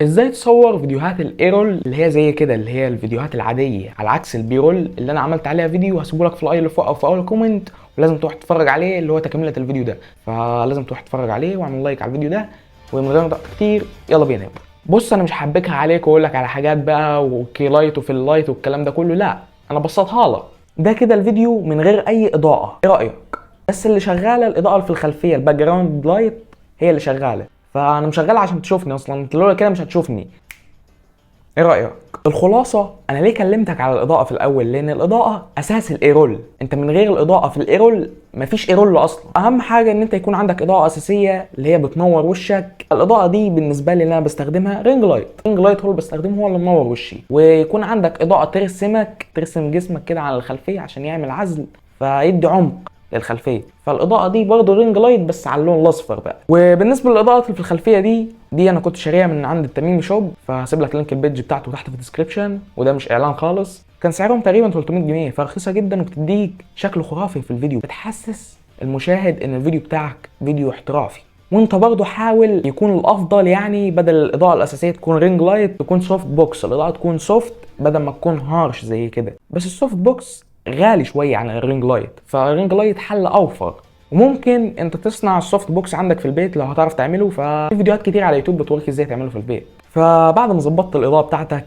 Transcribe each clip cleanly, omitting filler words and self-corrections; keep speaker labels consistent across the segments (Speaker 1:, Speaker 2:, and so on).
Speaker 1: ازاي تصور فيديوهات ال A-roll اللي هي زي كده، اللي هي الفيديوهات العاديه، على عكس ال B-roll اللي انا عملت عليها فيديو هسيبه لك في ال i اللي فوق او في اول comment، ولازم تروح تتفرج عليه اللي هو تكمله الفيديو ده، فلازم تروح تتفرج عليه واعمل like على الفيديو ده. ومن غير ما وقت كتير يلا بينا نبدا. بص، انا مش هحبكها عليك واقول لك على حاجات بقى و key light و fill light والكلام ده كله، لا انا بسطها لك. ده كده الفيديو من غير اي اضاءه، ايه رايك؟ بس اللي شغالة الاضاءة اللي في الخلفيه، ال background light هي اللي شغاله، فانا مشغلها عشان تشوفني اصلا، انت لولا كده مش هتشوفني. ايه رايك؟ الخلاصة انا ليه كلمتك على الاضاءة في الاول؟ لان الاضاءة اساس ال A-roll. انت من غير الاضاءة في ال A-roll مفيش A-roll اصلا. اهم حاجة ان انت يكون عندك اضاءه اساسية اللي هي بتنور وشك. الاضاءة دي بالنسبة لي اللي انا بستخدمها ring light. ring light هو اللي بستخدمه، هو اللي منور وشي. ويكون عندك اضاءه ترسمك، ترسم جسمك كده على الخلفية عشان يعمل عزل فيدي عمق للخلفيه. فالاضاءه دي برضه ring light بس على اللون الاصفر بقى. وبالنسبة للاضاءة اللي في الخلفية دي انا كنت شاريها من عند التميمي shop، فهسيب لك link ال page بتاعته تحت في ال description، وده مش اعلان خالص. كان سعرهم تقريبا 300 جنيه، فرخيصه جدا وبتديك شكل خرافي في الفيديو، بتحسس المشاهد ان الفيديو بتاعك فيديو احترافي. وانت برضه حاول يكون الافضل يعني بدل الاضاءة الاساسية تكون ring light تكون soft box، الاضاءة تكون soft بدل ما تكون harsh زي كده. بس ال soft box غالي شوية عن ال ring light، فال ring light حل اوفر. وممكن انت تصنع ال soft box عندك في البيت لو هتعرف تعمله، ففي فيديوهات كتير على يوتيوب بتوريك ازاي تعمله في البيت. فبعد ما ظبطت الاضاءة بتاعتك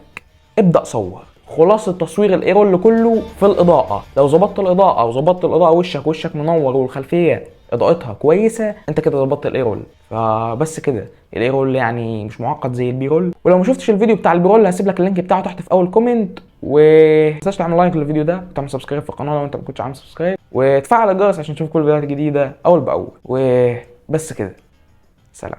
Speaker 1: ابدا صور. خلاصة تصوير ال A-roll كله في الاضاءة. لو ظبطت الاضاءة وظبطت الاضاءة وشك، وشك منور والخلفية اضاءتها كويسة، انت كده ظبطت ال A-roll. فبس كده ال A-roll يعني مش معقد زي ال B-roll. ولو ما شفتش الفيديو بتاع ال B-roll هسيب لك ال link بتاعه تحت في اول comment. وما تنساش تعمل like للفيديو ده وتعمل subscribe في القناة لو انت ما كنتش عامل subscribe، وتفعل الجرس عشان تشوف كل الفيديوهات الجديدة اول باول. وبس كده، سلام.